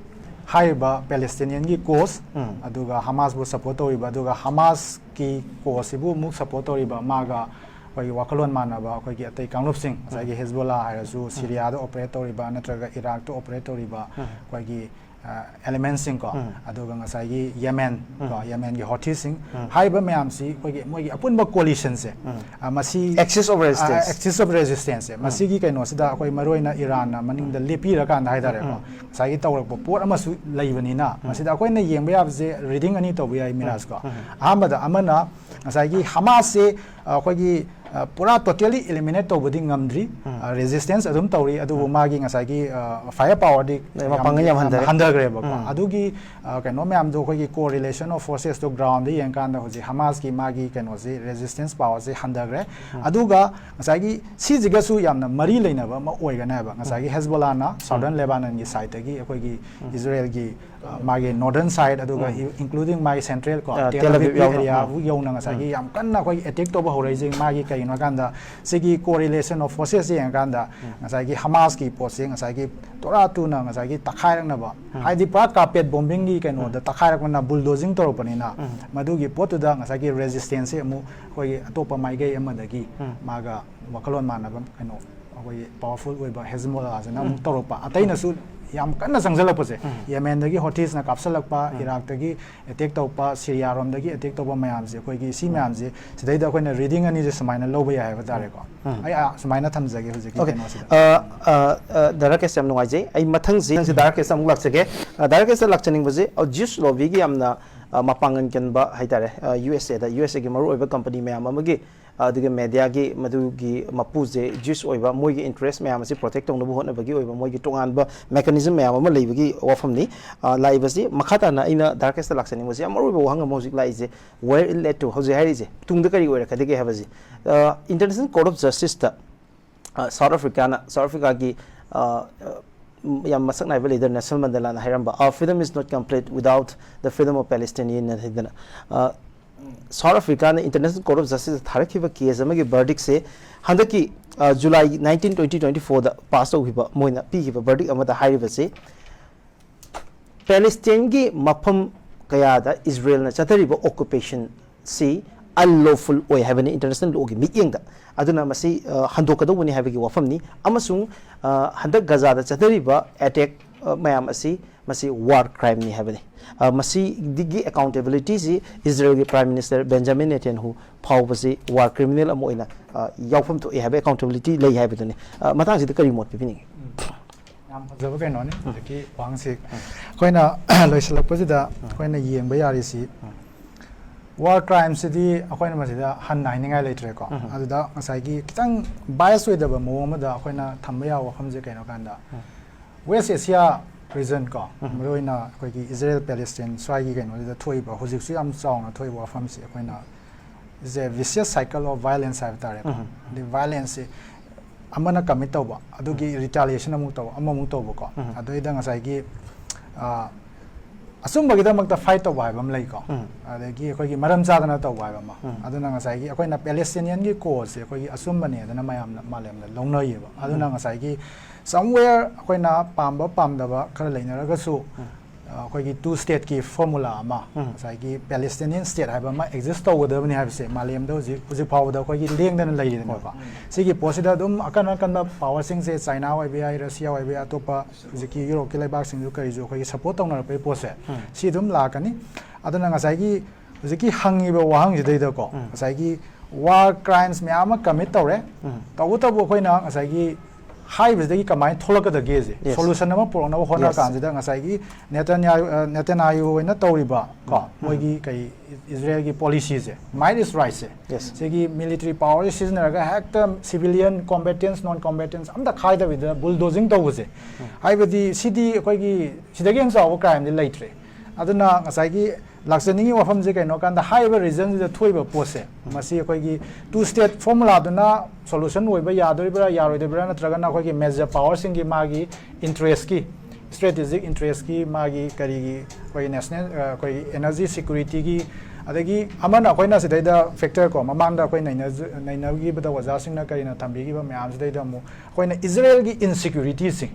ꯍꯥꯏꯔꯤꯕ ꯄꯦꯂꯦꯁꯇꯤꯅꯤꯌꯟꯒꯤ ꯀꯣꯁ, ꯑꯗꯨꯒ ꯍꯃꯥꯁꯕꯨ ꯁꯄꯣꯔꯠ ꯇꯧꯔꯤꯕ, ꯑꯗꯨꯒ ꯍꯃꯥꯁꯀꯤ ꯀꯣꯁꯁꯤꯕꯨ ꯑꯃꯨꯛ ꯁꯄꯣꯔꯠ ꯇꯧꯔꯤꯕ, ꯃꯥꯒ ꯑꯩꯈꯣꯏꯒꯤ ꯋꯥꯈꯜꯂꯣꯟ ꯃꯥꯟꯅꯕ ꯑꯩꯈꯣꯏꯒꯤ ꯑꯇꯩ ꯀꯥꯡꯂꯨꯞꯁꯤꯡ, ꯉꯁꯥꯏꯒꯤ ꯍꯦꯖꯕꯣꯂꯥ ꯍꯥꯏꯔꯁꯨ, ꯁꯤꯔꯤꯌꯥꯗ ꯑꯣꯄꯔꯦꯠ ꯇꯧꯔꯤꯕ ꯅꯠꯇ꯭ꯔꯒ ꯏꯔꯥꯛꯇ ꯑꯣꯄꯔꯦꯠ ꯇꯧꯔꯤꯕ ꯑꯩꯈꯣꯏꯒꯤ, ꯑ, ꯑꯦꯂꯤꯃꯦꯟꯁꯤꯡ ꯀꯣ, ꯑꯗꯨꯒ ꯉꯁꯥꯏꯒꯤ ꯌꯦꯃꯦꯟ ꯀꯣ, ꯌꯦꯃꯦꯟꯒꯤ ꯍꯣꯊꯤꯁꯤꯡ, ꯍꯥꯏꯔꯤꯕ ꯃꯌꯥꯝꯁꯤ ꯑꯩꯈꯣꯏꯒꯤ ꯃꯣꯏꯒꯤ ꯑꯄꯨꯟꯕ ꯀꯣꯂꯤꯁꯟꯁꯦ, ꯑ, ꯃꯁꯤ Axis of resistance. Axis of ꯔꯦꯖꯤꯁꯇꯦꯟꯁꯁꯦ, ꯃꯁꯤꯒꯤ ꯀꯩꯅꯣꯁꯤꯗ ꯑꯩꯈꯣꯏ ꯃꯔꯨꯑꯣꯏꯅ ꯏꯔꯥꯟꯅ ꯃꯅꯤꯡꯗ ꯂꯦꯞꯄꯤꯔꯀꯥꯟꯗ ꯍꯥꯏꯇꯥꯔꯦꯀꯣ, ꯉꯁꯥꯏꯒꯤ ꯇꯧꯔꯛꯄ ꯄꯣꯠ ꯑꯃꯁꯨ ꯂꯩꯕꯅꯤꯅ, ꯃꯁꯤꯗ ꯑꯩꯈꯣꯏꯅ ꯌꯦꯡꯕ ꯌꯥꯕꯁꯦ ꯔꯤꯗꯤꯡ ꯑꯅꯤ ꯇꯧꯕ ꯌꯥꯏ, ꯃꯤꯔꯥꯖ ꯀꯣ꯫ ꯑꯍꯥꯟꯕꯗ ꯑꯃꯅ ꯉꯁꯥꯏꯒꯤ ꯍꯃꯥꯁꯁꯦ, ꯑ, ꯑꯩꯈꯣꯏꯒꯤ, ꯑ, ꯄꯨꯔꯥ totally eliminate ꯇꯧꯕꯗꯤ ꯉꯝꯗ꯭ꯔꯤ꯫ ꯎꯝ꯫ ꯑ, resistance ꯑꯗꯨꯝ ꯇꯧꯔꯤ, ꯑꯗꯨꯕꯨ ꯎꯝ꯫ ꯃꯥꯒꯤ ꯉꯁꯥꯏꯒꯤ, ꯑ, fire power ꯗꯤ ꯃꯄꯥꯡꯒꯜ ꯌꯥꯝ ꯌꯥꯝ ꯍꯟꯊꯔꯦ꯫ ꯍꯟꯊꯈ꯭ꯔꯦꯕꯀꯣ꯫ ꯎꯝ꯫ ꯑꯗꯨꯒꯤ, ꯑ, ꯀꯩꯅꯣ ꯃꯌꯥꯝꯗꯣ, ꯑꯩꯈꯣꯏꯒꯤ co-relation of forces to ground ꯗ ꯌꯦꯡꯀꯥꯟꯗ ꯍꯧꯖꯤꯛ ꯍꯃꯥꯁꯀꯤ ꯃꯥꯒꯤ ꯀꯩꯅꯣꯁꯤ, resistance power ꯁꯤ ꯍꯟꯊꯈ꯭ꯔꯦ꯫ ꯎꯝ꯫ ꯑꯗꯨꯒ ꯉꯁꯥꯏꯒꯤ ꯁꯤꯁꯤꯒꯁꯨ ꯌꯥꯝꯅ ꯃꯔꯤ ꯂꯩꯅꯕ ꯑꯃ ꯑꯣꯏꯒꯅꯦꯕ꯫ ꯉꯁꯥꯏꯒꯤ ꯎꯝ꯫ ꯍꯦꯖꯕꯣꯂꯥꯅ ꯎꯝ꯫ Southern Lebanon ꯒꯤ side ꯇꯒꯤ ꯑꯩꯈꯣꯏꯒꯤ ꯎꯝ꯫ ꯏꯖꯔꯦꯜꯒꯤ, ꯑ, ꯃꯥꯒꯤ northern side, ꯑꯗꯨꯒ ꯎꯝ꯫ ꯏ-, including ꯃꯥꯒꯤ central ꯀꯣ, ꯑ, ꯇꯦꯜ ꯇꯦꯜ ꯑꯕꯤꯕ ꯑꯕꯤꯕ ꯌꯥꯎꯅ꯫ Area ꯎꯝ꯫ ꯐꯥꯎ ꯌꯧꯅ ꯉꯁꯥꯏꯒꯤ ꯎꯝ꯫ ꯌꯥꯝ ꯀꯟꯅ ꯑꯩꯈꯣꯏꯒꯤ attack ꯇꯧꯕ ꯍꯧꯔꯛꯏꯁꯦ ꯃꯥꯒꯤ ꯀꯩꯒꯤꯅꯣ ꯍꯥꯏ ꯀꯥꯟꯗ, ꯁꯤꯒꯤ co-relation of forces ꯁꯦ ꯌꯦꯡꯉꯀꯥꯟꯗ ꯎꯝ꯫ ꯉꯁꯥꯏꯒꯤ ꯍꯃꯥꯁꯀꯤ ꯄꯣꯠꯁꯦ ꯉꯁꯥꯏꯒꯤ ꯇꯣꯔꯥ ꯇꯨꯅ ꯉꯁꯥꯏꯒꯤ ꯇꯛꯈꯥꯏꯔꯛꯅꯕ, ꯎꯝ꯫ ꯍꯥꯏꯗꯤ ꯄꯨꯔꯥ carpet bombing ꯒꯤ ꯀꯩꯅꯣꯗ ꯎꯝ꯫ ꯇꯛꯈꯥꯏꯔꯛꯄꯅ, bulldoze ꯇꯧꯔꯛꯄꯅꯤꯅ, ꯎꯝ꯫ ꯃꯗꯨꯒꯤ ꯄꯣꯠꯇꯨꯗ ꯉꯁꯥꯏꯒꯤ resistance ꯁꯦ ꯑꯃꯨꯛ ꯑꯩꯈꯣꯏꯒꯤ ꯑꯇꯣꯞꯄ ꯃꯥꯏꯀꯩ ꯑꯃꯗꯒꯤ ꯎꯝ꯫ ꯃꯥꯒ ꯋꯥꯈꯜꯂꯣꯟ ꯃꯥꯟꯅꯕ ꯀꯩꯅꯣ, ꯑꯩꯈꯣꯏꯒꯤ powerful ꯑꯣꯏꯕ ꯍꯦꯖꯃꯣꯂꯥꯁꯤꯅ ꯑꯃꯨꯛ ꯎꯝ꯫ ꯇꯧꯔꯛꯄ, ꯑꯇꯩꯅꯁꯨ ꯌꯥꯝ ꯀꯟꯅ ꯆꯪꯁꯤꯜꯂꯛꯄꯁꯦ, ꯎꯝ꯫ ꯌꯦꯃꯦꯟꯗꯒꯤ ꯍꯣꯊꯤꯁꯅ ꯀꯥꯞꯁꯤꯜꯂꯛꯄ, ꯎꯝ꯫ ꯏꯔꯥꯛꯇꯒꯤ attack ꯇꯧꯕ, ꯁꯤꯔꯤꯌꯥꯔꯣꯝꯗꯒꯤ attack ꯇꯧꯕ ꯃꯌꯥꯝꯁꯦ, ꯑꯩꯈꯣꯏꯒꯤ ꯁꯤ ꯎꯝ꯫ ꯃꯌꯥꯝꯁꯦ, ꯁꯤꯗꯩꯗ ꯑꯩꯈꯣꯏꯅ reading ꯑꯅꯤꯁꯦ ꯁꯨꯃꯥꯏꯅ ꯂꯧꯕ ꯌꯥꯏ ꯍꯥꯏꯕ ꯇꯥꯔꯦꯀꯣ꯫ ꯎꯝ꯫ ꯑꯩ, ꯑ, ꯁꯨꯃꯥꯏꯅ ꯊꯝꯖꯒꯦ ꯍꯧꯖꯤꯛꯀꯤ OK꯫ ꯀꯩꯅꯣꯁꯤꯗ꯫ ꯑ, ꯑ, ꯑ, ꯗꯥꯏꯔꯦꯛ ꯀꯦꯁ ꯌꯥꯝ ꯅꯨꯡꯉꯥꯏꯖꯩ꯫ ꯑꯩ ꯃꯊꯪꯁꯤ, ꯅꯪꯁꯤ ꯗꯥꯏꯔꯦꯛ ꯀꯦꯁ ꯑꯃꯨꯛ ꯂꯥꯛꯆꯒꯦ꯫ ꯑ, ꯗꯥꯏꯔꯦꯛ ꯀꯦꯁꯇ ꯂꯥꯛꯆꯅꯤꯡꯕꯁꯤ, ꯑ, Jewish lobby ꯒꯤ ꯌꯥꯝꯅ, ꯑ, ꯃꯄꯥꯡꯒꯜ ꯀꯟꯕ ꯍꯥꯏꯇꯥꯔꯦ, ꯑ, USA ꯗ, USA ꯒꯤ ꯃꯔꯨꯑꯣꯏꯕ company ꯃꯌꯥꯝ ꯑꯃꯒꯤ, ꯑ, ꯑꯗꯨꯒ media ꯒꯤ ꯃꯗꯨꯒꯤ ꯃꯄꯨꯁꯦ Jewish ꯑꯣꯏꯕ, ꯃꯣꯏꯒꯤ interest ꯃꯌꯥꯝ ꯑꯁꯤ protect ꯇꯧꯅꯕ ꯍꯣꯠꯅꯕꯒꯤ ꯑꯣꯏꯕ ꯃꯣꯏꯒꯤ ꯇꯣꯉꯥꯟꯕ mechanism ꯃꯌꯥꯝ ꯑꯃ ꯂꯩꯕꯒꯤ ꯋꯥꯐꯝꯅꯤ꯫ ꯑ, ꯂꯥꯛꯏꯕꯁꯤ ꯃꯈꯥ ꯇꯥꯅ ꯑꯩꯅ ꯗꯥꯏꯔꯦꯛ ꯀꯦꯁꯇ ꯂꯥꯛꯆꯅꯤꯡꯕꯁꯤ ꯌꯥꯝ ꯃꯔꯨꯑꯣꯏꯕ ꯋꯥꯍꯪ ꯑꯃ ꯍꯧꯖꯤꯛ ꯂꯥꯛꯏꯁꯦ, where it led to, ꯍꯧꯖꯤꯛ ꯍꯥꯏꯔꯤꯁꯦ ꯇꯨꯡꯗ ꯀꯔꯤ ꯑꯣꯏꯔꯛꯀꯗꯒꯦ ꯍꯥꯏꯕꯁꯤ꯫ ꯑ, International Court of Justice ꯇ, ꯑ, South Africa ꯅ, South Africa ꯒꯤ, ꯑ, ꯑ, ꯌꯥꯝ ꯃꯁꯛ ꯅꯥꯏꯕ leader Nelson Mandela ꯅ ꯍꯥꯏꯔꯝꯕ, "Our freedom is not complete without the freedom of Palestinian" ꯍꯥꯏꯗꯅ, ꯑ, South Africa ꯅ International Court of Justice ꯊꯥꯔꯛꯈꯤꯕ case ꯑꯃꯒꯤ verdict ꯁꯦ ꯍꯟꯗꯛꯀꯤ, ꯑ, July nineteen, twenty twenty-four ꯗ pass ꯇꯧꯈꯤꯕ, ꯃꯣꯏꯅ ꯄꯤꯈꯤꯕ verdict ꯑꯃꯗ ꯍꯥꯏꯔꯤꯕꯁꯤ, Palestine ꯒꯤ ꯃꯐꯝ ꯀꯌꯥꯗ ꯏꯖꯔꯦꯜꯅ ꯆꯠꯊꯔꯤꯕ occupation ꯁꯤ unlawful ꯑꯣꯏ ꯍꯥꯏꯕꯅꯤ international law ꯒꯤ ꯃꯤꯠꯌꯦꯡꯗ꯫ ꯑꯗꯨꯅ ꯃꯁꯤ, ꯑ, ꯍꯟꯗꯣꯛꯀꯗꯧꯕꯅꯤ ꯍꯥꯏꯕꯒꯤ ꯋꯥꯐꯝꯅꯤ꯫ ꯑꯃꯁꯨꯡ, ꯑ, ꯍꯟꯗꯛ ꯒꯖꯥꯗ ꯆꯠꯊꯔꯤꯕ attack, ꯑ, ꯃꯌꯥꯝ ꯑꯁꯤ, ꯃꯁꯤ war crime ꯅꯤ ꯍꯥꯏꯕꯅꯤ꯫ ꯑ, ꯃꯁꯤꯒꯤ accountability ꯁꯤ ꯏꯖꯔꯦꯜꯒꯤ Prime Minister Benjamin Netanyahu ꯐꯥꯎꯕꯁꯤ war criminal ꯑꯃ ꯑꯣꯏꯅ, ꯑ, ꯌꯥꯎꯐꯝ ꯊꯣꯛꯏ ꯍꯥꯏꯕ accountability ꯂꯩ ꯍꯥꯏꯕꯗꯨꯅꯤ꯫ ꯑ, ꯃꯇꯥꯡꯁꯤꯗ ꯀꯔꯤ ꯃꯣꯠ ꯄꯤꯕꯤꯅꯤꯡꯉꯤ? ꯎꯝ꯫ ꯌꯥꯝ ꯐꯖꯕ ꯀꯩꯅꯣꯅꯤ ꯎꯝ꯫ ꯍꯧꯖꯤꯛꯀꯤ ꯋꯥꯍꯪꯁꯤ꯫ ꯎꯝ꯫ ꯑꯩꯈꯣꯏꯅ ꯂꯣꯏꯁꯤꯜꯂꯛꯄꯁꯤꯗ ꯎꯝ꯫ ꯑꯩꯈꯣꯏꯅ ꯌꯦꯡꯕ ꯌꯥꯔꯤꯁꯤ, ꯎꯝ꯫ War crimeꯁꯤꯗꯤ ꯑꯩꯈꯣꯏꯅ ꯃꯁꯤꯗ ꯍꯟꯅ ꯍꯥꯏꯅꯤꯡꯉꯥꯏ ꯂꯩꯇ꯭ꯔꯦꯀꯣ꯫ ꯑꯗꯨꯗ ꯉꯁꯥꯏꯒꯤ ꯈꯤꯇꯪ bias ꯑꯣꯏꯗꯕ ꯃꯑꯣꯡ ꯑꯃꯗ ꯑꯩꯈꯣꯏꯅ ꯊꯝꯕ ꯌꯥꯕ ꯋꯥꯐꯝꯁꯦ ꯀꯩꯅꯣ ꯀꯥꯟꯗ, West Asia region ꯀꯣ, ꯃꯔꯨꯑꯣꯏꯅ ꯑꯩꯈꯣꯏꯒꯤ ꯏꯖꯔꯦꯜ ꯄꯦꯂꯦꯁꯇꯤꯟ ꯁ꯭ꯋꯥꯏꯒꯤ ꯀꯩꯅꯣꯁꯤꯗ ꯊꯣꯛꯏꯕ, ꯍꯧꯖꯤꯛꯁꯨ ꯌꯥꯝ ꯆꯥꯎꯅ ꯊꯣꯛꯏꯕ ꯋꯥꯐꯝꯁꯦ ꯑꯩꯈꯣꯏꯅ is a vicious cycle of violence ꯍꯥꯏꯕ ꯇꯥꯔꯦꯀꯣ꯫ ꯑꯗꯩ violenceꯁꯦ ꯑꯃꯅ commit ꯇꯧꯕ, ꯑꯗꯨꯒꯤ retaliation ꯑꯃꯨꯛ ꯇꯧꯕ, ꯑꯃꯃꯨꯛ ꯇꯧꯕꯀꯣ꯫ ꯑꯗꯩꯗ ꯉꯁꯥꯏꯒꯤ, ꯑ, ꯑꯆꯨꯝꯕꯒꯤꯗꯃꯛꯇ fight ꯇꯧꯕ ꯍꯥꯏꯕ ꯑꯃ ꯂꯩꯀꯣ꯫ ꯑꯗꯒꯤ ꯑꯩꯈꯣꯏꯒꯤ ꯃꯔꯝ ꯆꯥꯗꯅ ꯇꯧꯕ ꯍꯥꯏꯕ ꯑꯃ꯫ ꯑꯗꯨꯅ ꯉꯁꯥꯏꯒꯤ ꯑꯩꯈꯣꯏꯅ Palestinianꯒꯤ causeꯁꯦ ꯑꯩꯈꯣꯏꯒꯤ ꯑꯆꯨꯝꯕꯅꯦ ꯑꯗꯨꯅ ꯃꯌꯥꯝꯅ ꯃꯥꯂꯦꯝꯗ ꯂꯧꯅꯩꯌꯦꯕ꯫ ꯑꯗꯨꯅ ꯉꯁꯥꯏꯒꯤ somewhere ꯑꯩꯈꯣꯏꯅ ꯄꯥꯝꯕ ꯄꯥꯝꯗꯕ ꯈꯔ ꯂꯩꯅꯔꯒꯁꯨ, ꯑ, ꯑꯩꯈꯣꯏꯒꯤ two stateꯀꯤ formula ꯑꯃ, ꯉꯁꯥꯏꯒꯤ Palestinian state ꯍꯥꯏꯕ ꯑꯃ exist ꯇꯧꯒꯗꯕꯅꯤ ꯍꯥꯏꯕꯁꯦ ꯃꯥꯂꯦꯝꯗ ꯍꯧꯖꯤꯛ, ꯍꯧꯖꯤꯛ ꯐꯥꯎꯕꯗ ꯑꯩꯈꯣꯏꯒꯤ ꯂꯦꯡꯗꯅ ꯂꯩꯔꯤꯗꯅꯀꯣ꯫ ꯁꯤꯒꯤ ꯄꯣꯠꯁꯤꯗ ꯑꯗꯨꯝ ꯑꯀꯟ ꯑꯀꯟꯕ powerꯁꯤꯡꯁꯦ, China ꯑꯣꯏꯕ ꯌꯥꯏ, Russia ꯑꯣꯏꯕ ꯌꯥꯏ, ꯑꯇꯣꯞꯄ ꯍꯧꯖꯤꯛꯀꯤ Europeꯀꯤ ꯂꯩꯕꯥꯛꯁꯤꯡꯁꯨ ꯀꯔꯤꯁꯨ ꯑꯩꯈꯣꯏꯒꯤ support ꯇꯧꯅꯔꯛꯄꯒꯤ ꯄꯣꯠꯁꯦ, ꯁꯤ ꯑꯗꯨꯝ ꯂꯥꯛꯀꯅꯤ꯫ ꯑꯗꯨꯅ ꯉꯁꯥꯏꯒꯤ ꯍꯧꯖꯤꯛꯀꯤ ꯍꯪꯉꯤꯕ ꯋꯥꯍꯪꯁꯤꯗꯩꯗꯀꯣ, ꯉꯁꯥꯏꯒꯤ war crimes ꯃꯌꯥꯝ ꯑꯃ commit ꯇꯧꯔꯦ꯫ ꯇꯧꯕꯇꯕꯨ ꯑꯩꯈꯣꯏꯅ ꯉꯁꯥꯏꯒꯤ ꯍꯥꯏꯔꯤꯕꯁꯤꯗꯒꯤ ꯀꯃꯥꯏꯅ ꯊꯣꯛꯂꯛꯀꯗꯒꯦꯁꯦ, solution ꯑꯃ ꯄꯨꯔꯛꯅꯕ ꯍꯣꯠꯅ ꯀꯥꯟꯁꯤꯗ ꯉꯁꯥꯏꯒꯤ ꯅꯦꯇꯟꯌꯥꯍꯨ, ꯑ, ꯅꯦꯇꯟꯌꯥꯍꯨ ꯍꯣꯏꯅ ꯇꯧꯔꯤꯕ ꯀꯣ, ꯃꯣꯏꯒꯤ ꯀꯩ, ꯏꯖꯔꯦꯜꯒꯤ policyꯁꯦ, might is rightꯁꯦ, ꯁꯤꯒꯤ military power sideꯅꯔꯒ ꯍꯦꯛꯇ civilian combatants, non combatants ꯑꯝꯇ ꯈꯥꯏꯗꯕꯤꯗ bulldozing ꯇꯧꯕꯁꯦ, ꯍꯥꯏꯕꯗꯤ ꯁꯤꯗꯤ ꯑꯩꯈꯣꯏꯒꯤ ꯁꯤꯗꯒꯤ ꯍꯦꯟꯅ ꯆꯥꯎꯕ crimeꯗꯤ ꯂꯩꯇ꯭ꯔꯦ꯫ ꯑꯗꯨꯅ ꯉꯁꯥꯏꯒꯤ ꯂꯥꯛꯆꯅꯤꯡꯉꯤ ꯋꯥꯐꯝꯁꯦ ꯀꯩꯅꯣ ꯀꯥꯟꯗ, ꯍꯥꯏꯔꯤꯕ regionꯁꯤꯗ ꯊꯣꯛꯏꯕ ꯄꯣꯠꯁꯦ, ꯃꯁꯤ ꯑꯩꯈꯣꯏꯒꯤ two state formulaꯗꯨꯅ solution ꯑꯣꯏꯕ ꯌꯥꯗꯣꯔꯤꯕ꯭ꯔꯥ, ꯌꯥꯔꯣꯏꯗꯣꯔꯤꯕ꯭ꯔꯥ, ꯅꯠꯇ꯭ꯔꯒꯅ ꯑꯩꯈꯣꯏꯒꯤ major powerꯁꯤꯡꯒꯤ ꯃꯥꯒꯤ interestꯀꯤ, strategic interestꯀꯤ ꯃꯥꯒꯤ ꯀꯔꯤꯒꯤ, ꯑꯩꯈꯣꯏꯒꯤ national, ꯑ, ꯑꯩꯈꯣꯏꯒꯤ energy securityꯒꯤ, ꯑꯗꯒꯤ ꯑꯃꯅ ꯑꯩꯈꯣꯏꯅ ꯁꯤꯗꯩꯗ factor ꯀꯣ, ꯃꯃꯥꯡꯗ ꯑꯩꯈꯣꯏ ꯅꯩꯅꯖ-, ꯅꯩꯅꯈꯤꯕꯗ ꯑꯣꯖꯥꯁꯤꯡꯅ ꯀꯔꯤꯅ ꯊꯝꯕꯤꯈꯤꯕ ꯃꯌꯥꯝꯁꯤꯗꯩꯗ ꯑꯃꯨꯛ ꯑꯩꯈꯣꯏꯅ ꯏꯖꯔꯦꯜꯒꯤ insecurityꯁꯤꯡ,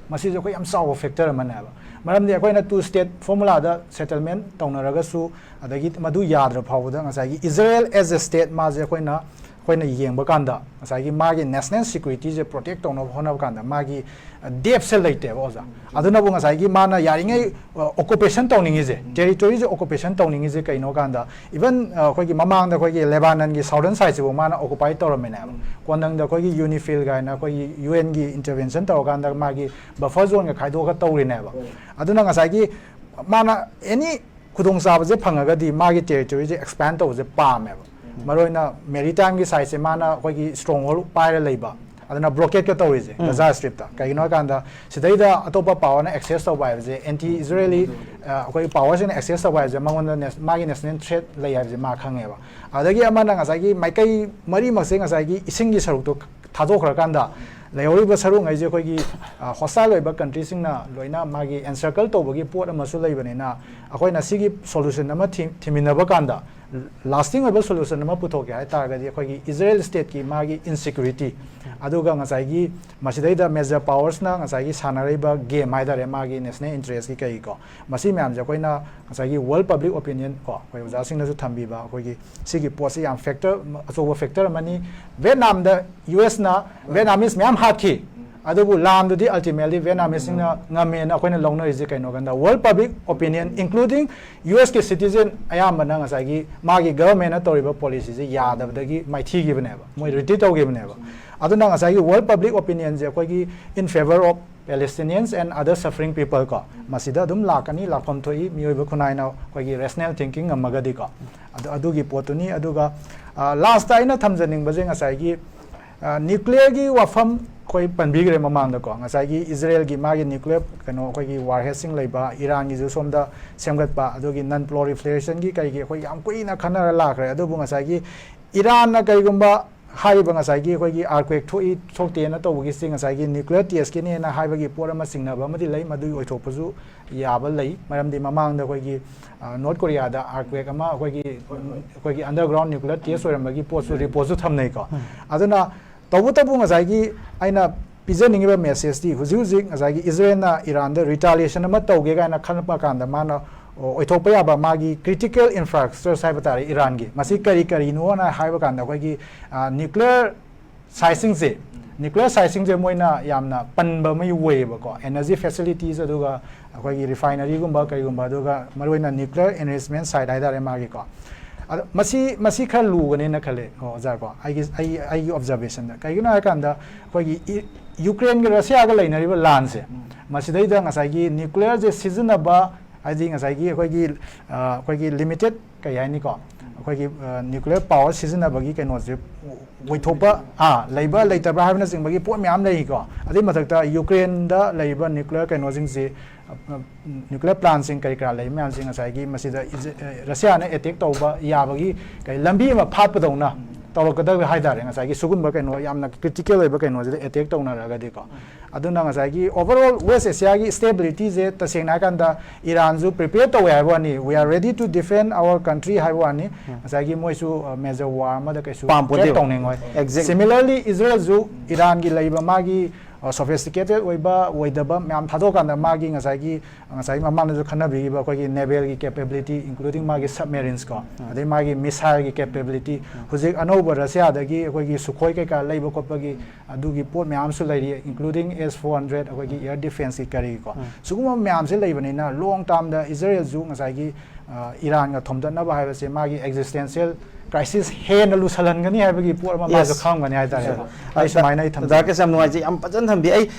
ꯃꯁꯤꯁꯨ ꯑꯩꯈꯣꯏ ꯌꯥꯝ ꯆꯥꯎꯕ factor ꯑꯃꯅꯦꯕ꯫ ꯃꯔꯝꯗꯤ ꯑꯩꯈꯣꯏꯅ two state formulaꯗ settlement ꯇꯧꯅꯔꯒꯁꯨ, ꯑꯗꯒꯤ ꯃꯗꯨ ꯌꯥꯗ꯭ꯔ ꯐꯥꯎꯕꯗ ꯉꯁꯥꯏꯒꯤ Israel as a state ꯃꯥꯁꯦ ꯑꯩꯈꯣꯏꯅ, ꯑꯩꯈꯣꯏꯅ ꯌꯦꯡꯕ ꯀꯥꯟꯗ ꯉꯁꯥꯏꯒꯤ ꯃꯥꯒꯤ national securityꯁꯦ protect ꯇꯧꯅꯕ ꯍꯣꯠꯅꯕ ꯀꯥꯟꯗ ꯃꯥꯒꯤ, ꯑ, depthꯁꯦ ꯂꯩꯇꯦꯕ ꯑꯣꯖꯥ꯫ ꯑꯗꯨꯅꯕꯨ ꯉꯁꯥꯏꯒꯤ ꯃꯥꯅ ꯌꯥꯔꯤꯉꯩ, ꯑ, occupation ꯇꯧꯅꯤꯡꯉꯤꯁꯦ, territoryꯁꯦ occupation ꯇꯧꯅꯤꯡꯉꯤꯁꯦ ꯀꯩꯅꯣ ꯀꯥꯟꯗ, even, ꯑ, ꯑꯩꯈꯣꯏꯒꯤ ꯃꯃꯥꯡꯗ ꯑꯩꯈꯣꯏꯒꯤ Lebanonꯒꯤ southern sideꯁꯤꯕꯨ ꯃꯥꯅ occupy ꯇꯧꯔꯝꯃꯤꯅꯦꯕ꯫ ꯀꯣꯟꯅꯪꯗ ꯑꯩꯈꯣꯏꯒꯤ UNIFIL ꯀꯥꯏꯅ ꯑꯩꯈꯣꯏꯒꯤ UNꯒꯤ intervention ꯇꯧꯔꯀꯥꯟꯗ ꯃꯥꯒꯤ buffer zoneꯒ ꯈꯥꯏꯗꯣꯛꯑꯒ ꯇꯧꯔꯤꯅꯦꯕ꯫ ꯑꯗꯨꯅ ꯉꯁꯥꯏꯒꯤ ꯃꯥꯅ any ꯈꯨꯗꯣꯡꯆꯥꯕꯁꯦ ꯐꯪꯉꯒꯗꯤ ꯃꯥꯒꯤ territoryꯁꯦ expand ꯇꯧꯕꯁꯦ ꯄꯥꯝꯃꯦꯕ꯫ ꯃꯔꯨꯑꯣꯏꯅ maritimeꯒꯤ sideꯁꯦ ꯃꯥꯅ ꯑꯩꯈꯣꯏꯒꯤ stronghold ꯄꯥꯏꯔ ꯂꯩꯕ, ꯑꯗꯨꯅ blockade ꯀ ꯇꯧꯔꯤꯁꯦ ꯒꯖꯥ stripꯇ꯫ ꯀꯩꯒꯤꯅꯣ ꯍꯥꯏꯀꯥꯟꯗ ꯁꯤꯗꯩꯗ ꯑꯇꯣꯞꯄ powerꯅ access ꯇꯧꯕ ꯍꯥꯏꯕꯁꯦ, anti Israelꯒꯤ ꯑꯩꯈꯣꯏ powerꯁꯤꯡꯅ access ꯇꯧꯕ ꯍꯥꯏꯕꯁꯦ ꯃꯉꯣꯟꯗ ꯅꯦꯁ- ꯃꯥꯒꯤ national threat ꯂꯩ ꯍꯥꯏꯕꯁꯦ ꯃꯥ ꯈꯪꯉꯦꯕ꯫ ꯑꯗꯒꯤ ꯑꯃꯅ ꯉꯁꯥꯏꯒꯤ ꯃꯥꯏꯀꯩ ꯃꯔꯤꯃꯛꯁꯦ ꯉꯁꯥꯏꯒꯤ ꯏꯁꯤꯡꯒꯤ ꯁꯔꯨꯛꯇꯣ ꯊꯥꯗꯣꯛꯈ꯭ꯔꯀꯥꯟꯗ ꯂꯩꯍꯧꯔꯤꯕ ꯁꯔꯨꯛꯉꯩꯁꯦ ꯑꯩꯈꯣꯏꯒꯤ hostile ꯑꯣꯏꯕ countryꯁꯤꯡꯅ ꯂꯣꯏꯅ ꯃꯥꯒꯤ encircle ꯇꯧꯕꯒꯤ ꯄꯣꯠ ꯑꯃꯁꯨ ꯂꯩꯕꯅꯤꯅ, ꯑꯩꯈꯣꯏꯅ ꯁꯤꯒꯤ solution ꯑꯃ ꯊꯤ- ꯊꯤꯃꯤꯟꯅꯕ ꯀꯥꯟꯗ lasting ꯑꯣꯏꯕ solution ꯑꯃ ꯄꯨꯊꯣꯛꯀꯦ ꯍꯥꯏ ꯇꯥꯔꯒꯗꯤ ꯑꯩꯈꯣꯏꯒꯤ Israel stateꯀꯤ ꯃꯥꯒꯤ insecurity, ꯑꯗꯨꯒ ꯉꯁꯥꯏꯒꯤ ꯃꯁꯤꯗꯩꯗ major powersꯅ ꯉꯁꯥꯏꯒꯤ ꯁꯥꯟꯅꯔꯤꯕ game ꯍꯥꯏ ꯇꯥꯔꯦ, ꯃꯥꯒꯤ national interestꯀꯤ ꯀꯩꯀꯣ, ꯃꯁꯤ ꯃꯌꯥꯝꯁꯦ ꯑꯩꯈꯣꯏꯅ ꯉꯁꯥꯏꯒꯤ world public opinion ꯀꯣ, ꯑꯩꯈꯣꯏ ꯑꯣꯖꯥꯁꯤꯡꯅꯁꯨ ꯊꯝꯕꯤꯕ, ꯑꯩꯈꯣꯏꯒꯤ ꯁꯤꯒꯤ ꯄꯣꯠꯁꯤ ꯌꯥꯝ factor, ꯑꯆꯧꯕ factor ꯑꯃꯅꯤ꯫ ꯚꯤꯌꯦꯠꯅꯥꯝꯗ ꯌꯨ ꯑꯦꯁꯅ ꯚꯤꯌꯦꯠꯅꯥꯃꯤꯁ ꯃꯌꯥꯝ ꯍꯥꯠꯈꯤ, ꯑꯗꯨꯕꯨ ꯂꯥꯟꯗꯨꯗꯤ ultimately ꯚꯤꯌꯦꯠꯅꯥꯃꯤꯁꯁꯤꯡꯅ ꯉꯝꯃꯦꯅ ꯑꯩꯈꯣꯏꯅ ꯂꯧꯅꯔꯤꯁꯤ ꯀꯩꯅꯣ ꯀꯥꯟꯗ world public opinion, including U ꯑꯦꯁꯀꯤ citizen ꯑꯌꯥꯝꯕꯅ ꯉꯁꯥꯏꯒꯤ ꯃꯥꯒꯤ governmentꯅ ꯇꯧꯔꯤꯕ policyꯁꯤ ꯌꯥꯗꯕꯗꯒꯤ ꯃꯥꯏꯊꯤꯈꯤꯕꯅꯦꯕ, ꯃꯣꯏ retreat ꯇꯧꯈꯤꯕꯅꯦꯕ꯫ ꯑꯗꯨꯅ ꯉꯁꯥꯏꯒꯤ world public opinionꯁꯦ ꯑꯩꯈꯣꯏꯒꯤ in favour of Palestinians and other suffering people ꯀꯣ, ꯃꯁꯤꯗ ꯑꯗꯨꯝ ꯂꯥꯛꯀꯅꯤ, ꯂꯥꯛꯐꯝ ꯊꯣꯛꯏ, ꯃꯤꯑꯣꯏꯕ ꯈꯨꯟꯅꯥꯏꯅ ꯑꯩꯈꯣꯏꯒꯤ rational thinking ꯉꯝꯃꯒꯗꯤꯀꯣ꯫ ꯑꯗꯨ, ꯑꯗꯨꯒꯤ ꯄꯣꯠꯇꯨꯅꯤ꯫ ꯑꯗꯨꯒ lastꯇ ꯑꯩꯅ ꯊꯝꯖꯅꯤꯡꯕꯁꯦ ꯉꯁꯥꯏꯒꯤ nuclearꯒꯤ ꯋꯥꯐꯝ ꯑꯩꯈꯣꯏ ꯄꯟꯕꯤꯈ꯭ꯔꯦ ꯃꯃꯥꯡꯗꯀꯣ, ꯉꯁꯥꯏꯒꯤ ꯏꯖꯔꯦꯜꯒꯤ ꯃꯥꯒꯤ nuclear ꯀꯩꯅꯣ ꯑꯩꯈꯣꯏꯒꯤ warheadꯁꯤꯡ ꯂꯩꯕ, ꯏꯔꯥꯟꯒꯤꯁꯨ ꯁꯣꯝꯗ ꯁꯦꯝꯒꯠꯄ, ꯑꯗꯨꯒꯤ non proliferationꯒꯤ ꯀꯩꯒꯤ ꯑꯩꯈꯣꯏ ꯌꯥꯝ ꯀꯨꯏꯅ ꯈꯟꯅꯔ ꯂꯥꯛꯈ꯭ꯔꯦ꯫ ꯑꯗꯨꯕꯨ ꯉꯁꯥꯏꯒꯤ ꯏꯔꯥꯟꯅ ꯀꯩꯒꯨꯝꯕ ꯍꯥꯏꯔꯤꯕ ꯉꯁꯥꯏꯒꯤ ꯑꯩꯈꯣꯏꯒꯤ earthquake ꯊꯣꯛꯏ ꯊꯣꯛꯇꯦꯅ ꯇꯧꯕꯒꯤꯁꯤ ꯉꯁꯥꯏꯒꯤ nuclear testꯀꯤꯅꯦꯅ ꯍꯥꯏꯕꯒꯤ ꯄꯣꯠ ꯑꯃ ꯆꯤꯡꯅꯕ ꯑꯃꯗꯤ ꯂꯩ, ꯃꯗꯨꯒꯤ ꯑꯣꯏꯊꯣꯛꯄꯁꯨ ꯌꯥꯕ ꯂꯩ꯫ ꯃꯔꯝꯗꯤ ꯃꯃꯥꯡꯗ ꯑꯩꯈꯣꯏꯒꯤ North Koreaꯗ earthquake ꯑꯃ ꯑꯩꯈꯣꯏꯒꯤ ꯑꯩꯈꯣꯏꯒꯤ underground nuclear test ꯑꯣꯏꯔꯝꯕꯒꯤ ꯄꯣꯠꯁꯨ reportꯁꯨ ꯊꯝꯅꯩꯀꯣ꯫ ꯑꯗꯨꯅ ꯇꯧꯕꯇꯕꯨ ꯉꯁꯥꯏꯒꯤ ꯑꯩꯅ ꯄꯤꯖꯅꯤꯡꯉꯤꯕ messageꯇꯤ ꯍꯧꯖꯤꯛ ꯍꯧꯖꯤꯛ ꯉꯁꯥꯏꯒꯤ ꯏꯖꯔꯦꯜꯅ ꯏꯔꯥꯟꯗ retaliation ꯑꯃ ꯇꯧꯒꯦ ꯀꯥꯏꯅ ꯈꯜꯂꯛꯄ ꯀꯥꯟꯗ ꯃꯥꯅ ꯑꯣꯏꯊꯣꯛꯄ ꯌꯥꯕ ꯃꯥꯒꯤ critical infrastructures ꯍꯥꯏꯕ ꯇꯥꯔꯦ ꯏꯔꯥꯟꯒꯤ, ꯃꯁꯤ ꯀꯔꯤ ꯀꯔꯤꯅꯣꯅ ꯍꯥꯏꯕ ꯀꯥꯟꯗ ꯑꯩꯈꯣꯏꯒꯤ nuclear siteꯁꯤꯡꯁꯦ, nuclear siteꯁꯤꯡꯁꯦ ꯃꯣꯏꯅ ꯌꯥꯝꯅ ꯄꯟꯕ ꯑꯃ ꯑꯣꯏꯌꯦꯕꯀꯣ, energy facilities ꯑꯗꯨꯒ ꯑꯩꯈꯣꯏꯒꯤ refineryꯒꯨꯝꯕ ꯀꯩꯒꯨꯝꯕ, ꯑꯗꯨꯒ ꯃꯔꯨꯑꯣꯏꯅ nuclear enrichment site ꯍꯥꯏ ꯇꯥꯔꯦ ꯃꯥꯒꯤꯀꯣ꯫ ꯑꯗꯣ ꯃꯁꯤ ꯃꯁꯤ ꯈꯔ ꯂꯨꯒꯅꯦꯅ ꯈꯜꯂꯦ ꯀꯣ ꯑꯣꯖꯥ ꯀꯣ, ꯑꯩꯒꯤ ꯑꯩ ꯑꯩꯒꯤ observationꯗ꯫ ꯀꯩꯒꯤꯅꯣ ꯍꯥꯏꯀꯥꯟꯗ ꯑꯩꯈꯣꯏꯒꯤ ꯏ- ꯌꯨꯀ꯭ꯔꯦꯟꯒ ꯔꯁꯤꯌꯥꯒ ꯂꯩꯅꯔꯤꯕ ꯂꯥꯟꯁꯦ, ꯃꯁꯤꯗꯩꯗ ꯉꯁꯥꯏꯒꯤ nuclearꯁꯦ ꯁꯤꯖꯤꯟꯅꯕ ꯍꯥꯏꯗꯤ ꯉꯁꯥꯏꯒꯤ ꯑꯩꯈꯣꯏꯒꯤ ꯑ, ꯑꯩꯈꯣꯏꯒꯤ ꯂꯤꯃꯤꯇꯦꯠ ꯀꯩ ꯍꯥꯏꯅꯤꯀꯣ, ꯑꯩꯈꯣꯏꯒꯤ ꯅ꯭ꯌꯨꯀ꯭ꯂꯤꯌꯔ ꯄꯥꯋꯔ ꯁꯤꯖꯤꯟꯅꯕꯒꯤ ꯀꯩꯅꯣꯁꯦ ꯑꯣꯏꯊꯣꯛꯄ, ꯑꯥ, ꯂꯩꯕ ꯂꯩꯇꯕ꯭ꯔꯥ ꯍꯥꯏꯕꯅꯆꯤꯡꯕꯒꯤ ꯄꯣꯠ ꯃꯌꯥꯝ ꯂꯩꯔꯤꯀꯣ꯫ ꯑꯗꯨꯏ ꯃꯊꯛꯇ ꯌꯨꯀ꯭ꯔꯦꯟꯗ ꯂꯩꯔꯤꯕ ꯅ꯭ꯌꯨꯀ꯭ꯂꯤꯌꯔ ꯀꯩꯅꯣꯁꯤꯡꯁꯤ, ꯅ꯭ꯌꯨꯀ꯭ꯂꯤꯌꯔ ꯄ꯭ꯂꯥꯟꯁꯤꯡ ꯀꯔꯤ ꯀꯔꯥ ꯂꯩꯕ ꯃꯌꯥꯝꯁꯤ ꯉꯁꯥꯏꯒꯤ ꯃꯁꯤꯗ ꯏꯖ-, ꯑ, ꯔꯁꯤꯌꯥꯅ ꯑꯦꯇꯦꯛ ꯇꯧꯕ ꯌꯥꯕꯒꯤ ꯀꯩ ꯂꯝꯕꯤ ꯑꯃ ꯐꯥꯠꯄꯗꯧꯅ ꯇꯧꯔꯛꯀꯗꯕ ꯍꯥꯏ ꯇꯥꯔꯦ꯫ ꯉꯁꯥꯏꯒꯤ ꯁꯤꯒꯨꯝꯕ ꯀꯩꯅꯣ ꯌꯥꯝꯅ ꯀ꯭ꯔꯤꯇꯤꯀꯦꯜ ꯑꯣꯏꯕ ꯀꯩꯅꯣꯁꯤꯗ ꯑꯦꯇꯦꯛ ꯇꯧꯅꯔꯒꯗꯤꯀꯣ꯫ ꯑꯗꯨꯅ ꯉꯁꯥꯏꯒꯤ overall West Asiaꯒꯤ stabilityꯁꯦ ꯇꯁꯦꯡꯅ ꯍꯥꯏꯔꯀꯥꯟꯗ ꯏꯔꯥꯟꯁꯨ prepare ꯇꯧꯋꯦ ꯍꯥꯏꯕ ꯋꯥꯅꯤ, "We are ready to defend our country" ꯍꯥꯏꯕ ꯋꯥꯅꯤ꯫ ꯉꯁꯥꯏꯒꯤ ꯃꯣꯏꯁꯨ, ꯑ, major war ꯑꯃꯗ ꯀꯩꯁꯨ ꯄꯥꯝꯄꯣꯠꯇꯦꯕ꯫ Threat ꯇꯧꯅꯤꯡꯉꯣꯏ꯫ Exactly. Similarly, ꯏꯖꯔꯦꯜꯁꯨ ꯏꯔꯥꯟꯒꯤ ꯂꯩꯕ ꯃꯥꯒꯤ, ꯑ, sophisticated ꯑꯣꯏꯕ ꯑꯣꯏꯗꯕ ꯃꯌꯥꯝ ꯊꯥꯗꯣꯛꯑꯀꯥꯟꯗ ꯃꯥꯒꯤ ꯉꯁꯥꯏꯒꯤ, ꯉꯁꯥꯏꯒꯤ ꯃꯃꯥꯡꯗꯁꯨ ꯈꯟꯅꯕꯤꯈꯤꯕ ꯑꯩꯈꯣꯏꯒꯤ navalꯒꯤ capability, including ꯃꯥꯒꯤ submarinesꯀꯣ, ꯑꯗꯩ ꯃꯥꯒꯤ missileꯒꯤ capability, ꯍꯧꯖꯤꯛ ꯑꯅꯧꯕ ꯔꯁꯤꯌꯥꯗꯒꯤ ꯑꯩꯈꯣꯏꯒꯤ ꯁꯨꯈꯣꯏ ꯀꯩꯀꯥ ꯂꯩꯕ ꯈꯣꯠꯄꯒꯤ ꯑꯗꯨꯒꯤ ꯄꯣꯠ ꯃꯌꯥꯝꯁꯨ ꯂꯩꯔꯤ, including S four hundred, ꯑꯩꯈꯣꯏꯒꯤ air defenceꯀꯤ ꯀꯔꯤꯒꯤꯀꯣ꯫ ꯁꯤꯒꯨꯝꯕ ꯃꯌꯥꯝꯁꯦ ꯂꯩꯕꯅꯤꯅ long termꯗ ꯏꯖꯔꯦꯜꯁꯨ ꯉꯁꯥꯏꯒꯤ, ꯑ, ꯏꯔꯥꯟꯒ ꯊꯣꯝꯗꯠꯅꯕ ꯍꯥꯏꯕꯁꯦ ꯃꯥꯒꯤ existential crisis ꯍꯦꯟꯅ ꯂꯨꯁꯜꯍꯟꯒꯅꯤ ꯍꯥꯏꯕꯒꯤ ꯄꯣꯠ ꯑꯃ ꯃꯥꯁꯨ Yes. ꯈꯪꯉꯝꯒꯅꯤ ꯍꯥꯏꯇꯥꯔꯦ꯫ ꯑ, ꯑꯩ ꯁꯨꯃꯥꯏꯅ ꯑꯩ ꯊꯝꯖꯒꯦ꯫ ꯗꯥ ꯀꯦꯁ, ꯌꯥꯝ ꯅꯨꯡꯉꯥꯏꯖꯩ, ꯌꯥꯝ ꯐꯖꯅ ꯊꯝꯕꯤ꯫ ꯑꯩ